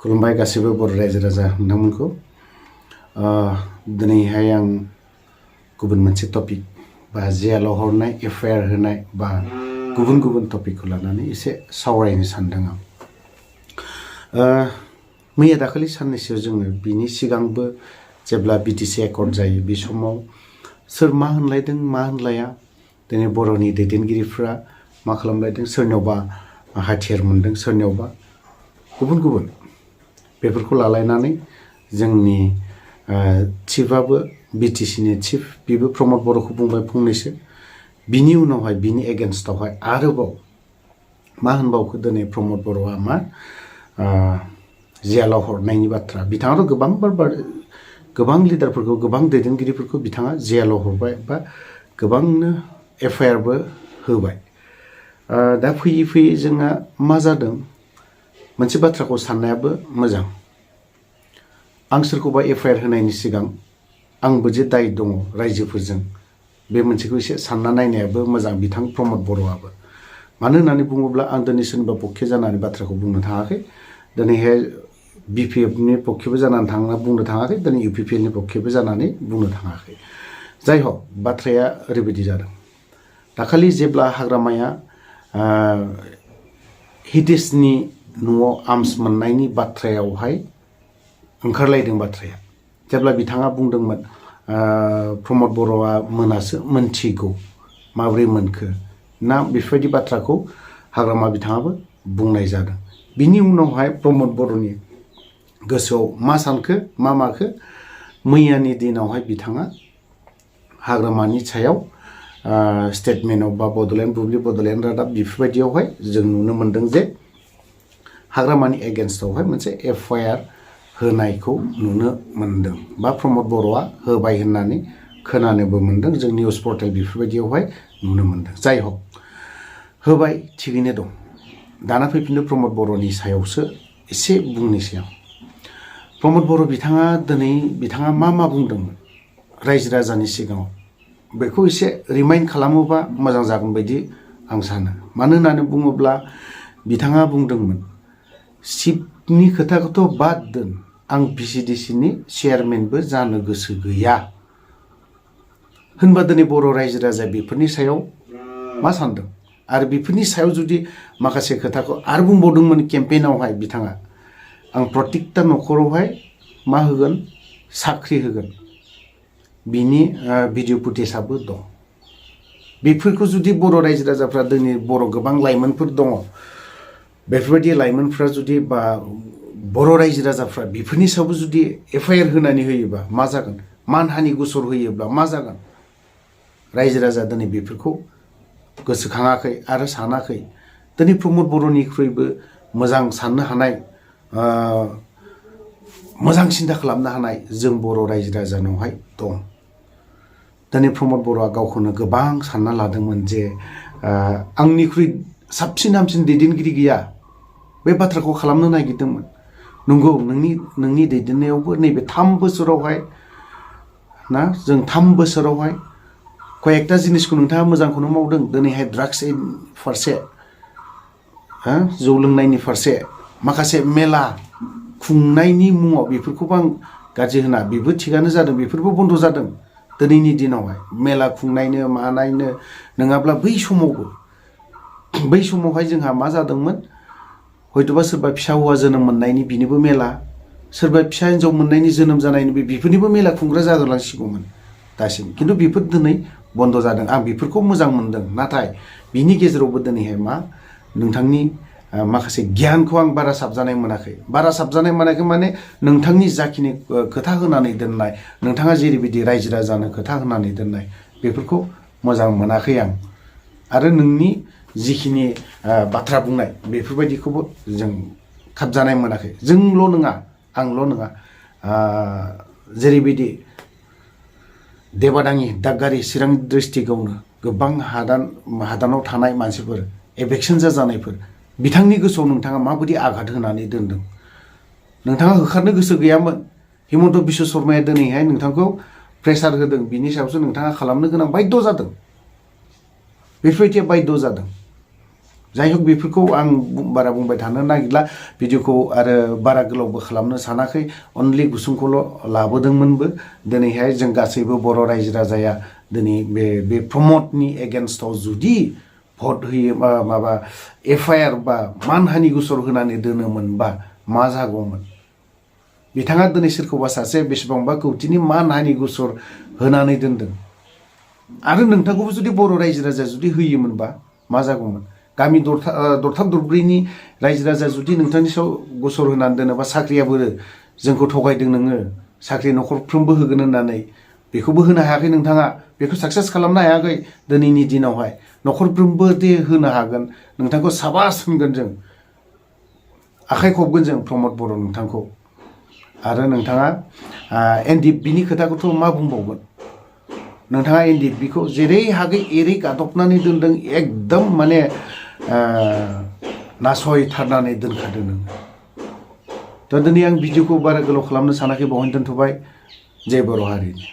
खुलुमबाय गासिबो बर' रायजो राजा नोंथांमोनखौ दिनैहाय आं गुबुन मोनसे टपिक बा जेलाव हरनाय एफआईआर होनाय बा गुबुन गुबुन टपिकखौ लानानै एसे सावरायनो सानदों आं। मैया दाखालि साननैसो जोङो बिनि सिगांबो जेब्ला बिटिसि एकर्ड जायो बे समाव सोर मा होनलायदों मा होनलाया दिनै बर'नि दैदेनगिरिफ्रा मा खालामलायदों, सोरनियावबा हाथियार मोनदों, सोरनियावबा गुबुन गुबुन बेफोरखौ लालायनानै जोंनि चिफआबो बिटिसिनि चिफ बेबो प्रमद बर'खौ बुंबाय फंनैसो। बिनि उनावहाय बिनि एगेन्स्टआवहाय आरोबाव मा होनबावखो दिनै प्रमद बर'आ मा जेलाव हरनायनि बाथ्रा। बिथाङाथ' गोबां लिडारफोरखौ गोबां दैदेनगिरिफोरखौ बिथाङा जेलाव हरबाय बा गोबांनो एफआईआरबो होबाय। दा फैयै फैयै जोंहा मा जादों, मोनसे बाथ्राखौ साननायाबो मोजां। आं सोरखौबा एफआईआर होनायनि सिगां आंबो जे दाय दङ रायजोफोरजों, बे मोनसेखौ एसे सानना नायनायाबो मोजां बिथां प्रमद बर'आबो। मानो होननानै बुङोब्ला आं दिनै सोरनिबा पक्षे जानानै बाथ्राखौ बुंनो थाङाखै। दिनैहाय बिपिएफनि पक्षेबो जानानै बुंनो थाङाखै, दिनै इउपिपिएलनि पक्षेबो जानानै बुंनो थाङाखै। जाय हक बाथ्राया ओरैबायदि जादों, दाखालि जेब्ला हाग्रामाया हितेशनि न'आव आर्म्स मोननायनि बाथ्रायावहाय ओंखारलायदों बाथ्राया, जेब्ला बिथाङा बुंदोंमोन प्रमद बर'आ मोनासो मोनथिगौ माब्रै मोनखो ना, बेफोरबायदि बाथ्राखौ हाग्रामा बिथाङाबो बुंनाय जादों। बिनि उनावहाय प्रमद बर'नि गोसोआव मा सानखो मा माखो, मैयानि दिनावहाय बिथाङा हाग्रामानि सायाव स्टेटमेन्टआव बा बड'लेण्ड बुब्लि बड'लेण्ड रादाब बेफोरबायदियावहाय जों नुनो मोनदों जे हाग्रामानि एगेन्स्टआवहाय मोनसे एफआईआर होनायखौ नुनो मोनदों बा प्रमद बर'आ होबाय होननानै खोनानोबो मोनदों। जों निउस पर्टेल बेफोरबायदियावहाय नुनो मोनदों। जाय हक होबाय, थिगैनो दं। दाना फैफिननो प्रमद बर'नि सायावसो एसे बुंनोसै आं। प्रमद बर' बिथाङा मा बुंदोंमोन रायजो राजानि सिगाङाव, बेखौ एसे रिमाइन्ड खालामोबा मोजां जागोन बायदि आं सानो। मानो होननानै बुङोब्ला बिथाङा बुंदोंमोन, चिफनि खोथाखौथ' बाद दोन, आं भिसिडिसिनि चेयारमेनबो जानो गोसो गैया। होनबा दिनै बर' रायजो राजाया बेफोरनि सायाव मा सानदों? आरो बेफोरनि सायाव जुदि माखासे खोथाखौ आरो बुंबावदोंमोन केम्पेइनावहाय बिथाङा, आं प्रत्येकटा न'खरावहाय मा होगोन, साख्रि होगोन, बिनि भिडिअ फुटेजआबो दं। बेफोरखौ जुदि बर' रायजो राजाफ्रा दिनै बर' गोबां लाइमोनफोर दङ, बेफोरबायदि लाइमोनफ्रा जुदि बा बर' रायजो राजाफ्रा बेफोरनि सायावबो जुदि एफआईआर होनानै होयोबा मा जागोन, मानहानि गसर होयोब्ला मा जागोन। रायजो राजा दिनै बेफोरखौ गोसोखाङाखै आरो सानाखै। दिनै प्रमद बर'निख्रुइबो मोजां साननो हानाय, मोजां सिन्था खालामनो हानाय जों बर' रायजो राजानावहाय दं। दिनै प्रमद बर'आ गावखौनो गोबां सानना लादोंमोन जे आंनिख्रुइ साबसिन हामसिन दैदेनगिरि गैया, बे बाथ्राखौ खालामनो नागिरदोंमोन। नंगौ, नोंनि दैदेननायावबो नैबे 3 बोसोरावहाय ना, जों 3 बोसोरावहाय कयेकटा जिनिसखौ नोंथाङा मोजांखौनो मावदों। दिनैहाय ड्राग्स फारसे, जौ लोंनायनि फारसे माखासे मेला खुंनायनि मुङाव, बेफोरखौबो आं गाज्रि होना, बेबो थिगानो जादों, बेफोरबो बन्द जादों। दिनैनि दिनावहाय मेला खुंनायनो मानायनो नङाब्ला बै समावहाय जोंहा मा जादोंमोन, हयतोबा सोरबा फिसा हौवा जोनोम मोननायनि बिनिबो मेला, सोरबा फिसा हिन्जाव मोननायनि जोनोम जानायनि बेफोरनिबो मेला खुंग्रा जागोलांसिगौमोन दासिम। खिन्थु बेफोर दिनै बन्द जादों। आं बेफोरखौ मोजां मोनदों। नाथाय बिनि गेजेरावबो दिनैहाय मा, नोंथांनि माखासे गियानखौ आं बारा साबजानाय मोनाखै। माने नोंथांनि जाखिनि खोथा होनानै दोननाय, नोंथाङा जेरैबायदि रायजो राजानो खोथा होनानै दोननाय, बेफोरखौ मोजां मोनाखै आं। आरो नोंनि जिखिनि बाथ्रा बुंनाय, बेफोरबायदिखौबो जों खाबजानाय मोनाखै। जोंल' नङा, आंल' नङा, जेरैबायदि देबादाङि दागगारि चिरां डिस्ट्रिक्टआवनो गोबां हादानाव थानाय मानसिफोर एभेक्सन जाजानायफोर, बिथांनि गोसोआव नोंथाङा माबायदि आघात होनानै दोनदों। नोंथाङा होखारनो गोसो गैयामोन। हिमन्त बिश्व शर्माया दिनैहाय नोंथांखौ प्रेसार होदों, बिनि सायावसो नोंथाङा खालामनो गोनां बायद' जादों। बेफोरबायदिया बायद' जादों। जाय हक बेफोरखौ आं बारा बुंबाय थानो नागिरला भिडिअखौ आरो बारा गोलावबो खालामनो सानाखै अनलि गुसुंखौल' लाबोदोंमोनबो दिनैहाय जों गासैबो बर' रायजो राजाया दिनै बे प्रमदनि एगेन्स्टआव जुदि भट होयो माबा एफआइआर बा मानहानि गुसर होनानै दोनोमोनबा मा जागौमोन बिथाङा दिनै सोरखौबा सासे बेसेबांबा कौटिनि मानहानि गुसर होनानै दोनदों आरो नोंथांखौबो जुदि बर' रायजो राजा जुदि होयोमोनबा मा जागौमोन गामि दरथाम दरब्रैनि रायजो राजा जुदि नोंथांनि सायाव गसर होनानै दोनोबा साख्रियाबो जोंखौ थगायदों नोङो साख्रि न'खरफ्रोमबो होगोन होननानै बेखौबो होनो हायाखै नोंथाङा बेखौ साक्सेस खालामनो हायाखै दिनैनि दिनावहाय न'खरफ्रोमबो दे होनो हागोन नोंथांखौ साबास होनगोन जों आखाइ खबगोन जों प्रमद बर' नोंथांखौ आरो नोंथाङा एनडिएफबिनि खोथाखौथ' मा बुंबावगोन नोंथाङा एनडिएफबिखौ जेरै हागै एरै गादबनानै दोनदों एकदम माने नासयथारनानै दोनखादों नोङो दा दिनै आं भिडिअखौ बारा गोलाव खालामनो सानाखै बावहायनो दोनथ'बाय जय बर' हारिनि